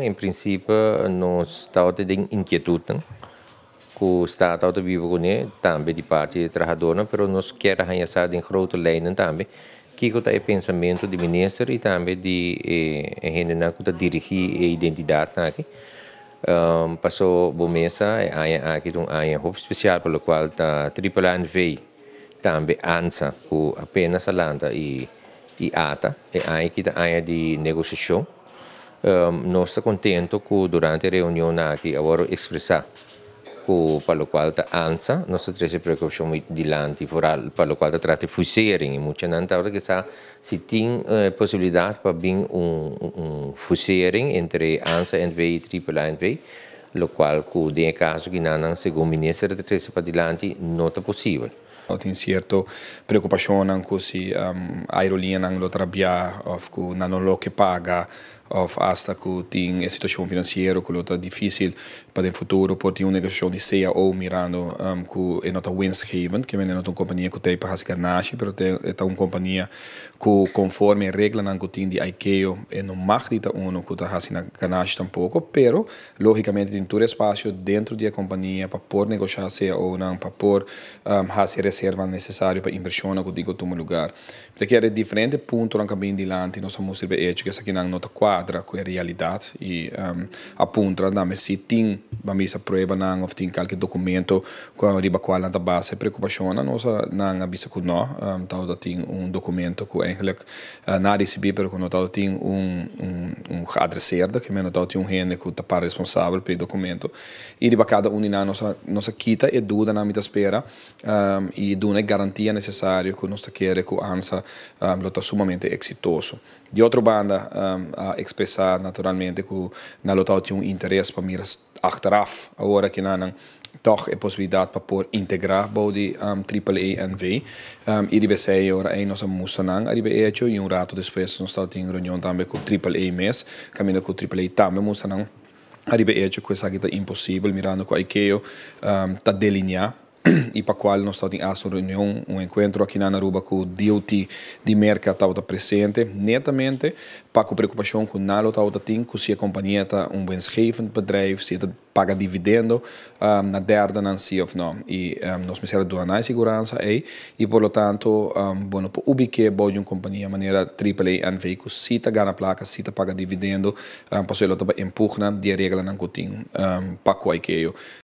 In principe nos tabata tin inquietud cu staat ta biba cune tambe di parti di trahador, pero nos kier a sa den grote lijnen tambe kico ta e pensamento di minister y tambe di hende cu ta dirigi e identidad aki. Paso bo mes sa, e aña aki un aña hopi special pa locual ta Triple A NV, tambe ANSA cu apenas a lanta y ATA, e aña aki ta aña di negociacion. Nos ta contento cu durante e reunion aki a wordo expresa cu pa locual ta ANSA, nos a trece preocupacion dilanti vooral pa locual ta trata fusering y mucha nan ta cu sa si tin posibilidad pa bin un fusering entre ANSA NV y Triple A NV, locual cu den caso cu nan, segun minister a trece pa dilanti, no ta posibel. Tin cierto preocupacion cu si aerolinea nan lo trabia of cu nan no lo ke paga of hasta cu tin e situacion financiero cu ta dificil pa den futuro por tin un negociacion di CAO, mirando cu e no ta winstgevend, cu no ta un compania cu tin pa haci ganashi, pero ta un compania cu conforme e reglanan cu tin di ICAO e no mag di ta uno cu ta haci ganashi tampoco, pero logicamente tin tur espacio dentro di e compania pa por negocia CAO nan, pa por haci reserva necesario pa inversion cu tin cu tuma lugar. Pasobra e diferente puntonan cu a bin dilanti, nos a mustra hecho cu esaki no ta cuadra cu e realidad y a puntra nan si tin, ban bisa, prueba nan of tin cualkier documento cu riba cual nan ta basa preocupacion. Nos nan a bisa cu no ta tin un documento cu eigenlijk nan a ricibi, pero cu no ta tin un geadresseerde, cu no ta tin un hende cu ta pa responsabel pa e documento y riba cada un di nan nos a kita e duda nan, mi ta spera, y duna e garantia necesario cu nos kier cu ANSA lo ta sumamente exitoso. Di otro banda, a expresa naturalmente cu nan lo tin un interes pa mira achteraf, awor cu nan toch e posibilidad pa por integra bou di AAA NV. Y riba esey ora ey nos a mustra nan ariba hecho y un rato despues nos tabatin un reunion tambe cu AAA mes, caminda cu AAA tambe mustra nan ariba hecho cu esaki ta imposibel, mirando cu ICAO ta delinea y pa cual nos tabatin un reunion, un encuentro aki na Aruba cu DOT di Merca tabata presente, netamente pa e preocupacion cu nan lo tabata tin cu si e compania ta un winstgevend bedrijf, si ta paga dividendo na derde nan si of no. Y nos mester a duna e seguransa ey y por lo tanto, bueno, pa ubica bou un compania manera AAA NV cu si ta gana placa, si ta paga dividendo, pa esey lo ta impugna di reglanan cu tin pa cu ICAO.